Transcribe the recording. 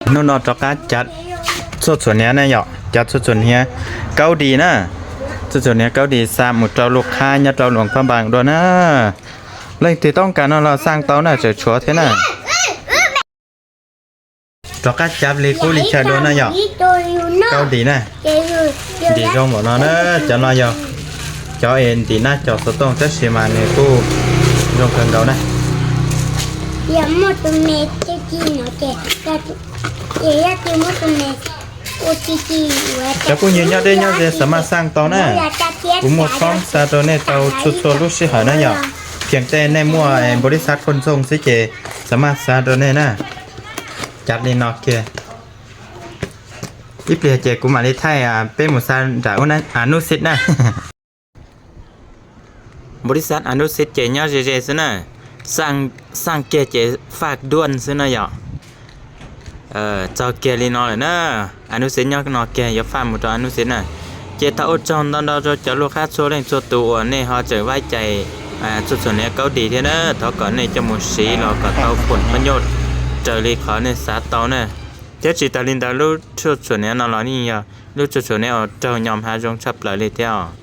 Hnub no rov qab cav txhuaj txhuam hniav na yom, cav txhuaj txhuam hniav kaub dis na, txhuaj txhuam hniav kaub dis xa mus rau lub qhab nyob rau Luam Phab Npas dua na. Leej twg toob kas no los xaj tau na, tseem tshuav thiab na. Rov qab cav li qub li chaw dua na yom. Kaub dis na, dis zoo npaum no na. Cov no yog cov es ntim nab cov xov tooj tab sis mas nws kuj zoo kawg nkaus na. Cov phooj ywg nyob deb nyob ze xav maj xaj tau na, kuv muaj thoob xa rau nej tau txhua txhua lub sij hawm na yom. Pheem tej nej muaj npaum li xav khuj ntxooj xwb ces xav maj xa rau nej na. Cav li no kiag, ib pliag ces kuv mam li thaij peb mus xa nram Anub Xib na. Npaum li xav Anub Xib ces nyob ze ze xwb na, xaj kiag ces faj duaj xwb na yom. Txog kiag li no lawm na, Anub Xib nyob no kiag, yuav faj mus rau Anub Xib na. Ces thov ua tsaug ntau ntau rau cov lub qab txhua leej txhua tus uas nej ho tseem vaib cais txhuaj txhuam hniav kaub dis thiab na, thov kom nej coj mus siv los kom tau khoom pab nyuj raws li qhov nej xav tau na. Thiab tsis tas li ntawd lub txhuaj txhuam hniav no los yeej yog lub txhuaj txhuam hniav uas raug nyo hav zoo tshaj plaws li thiab os.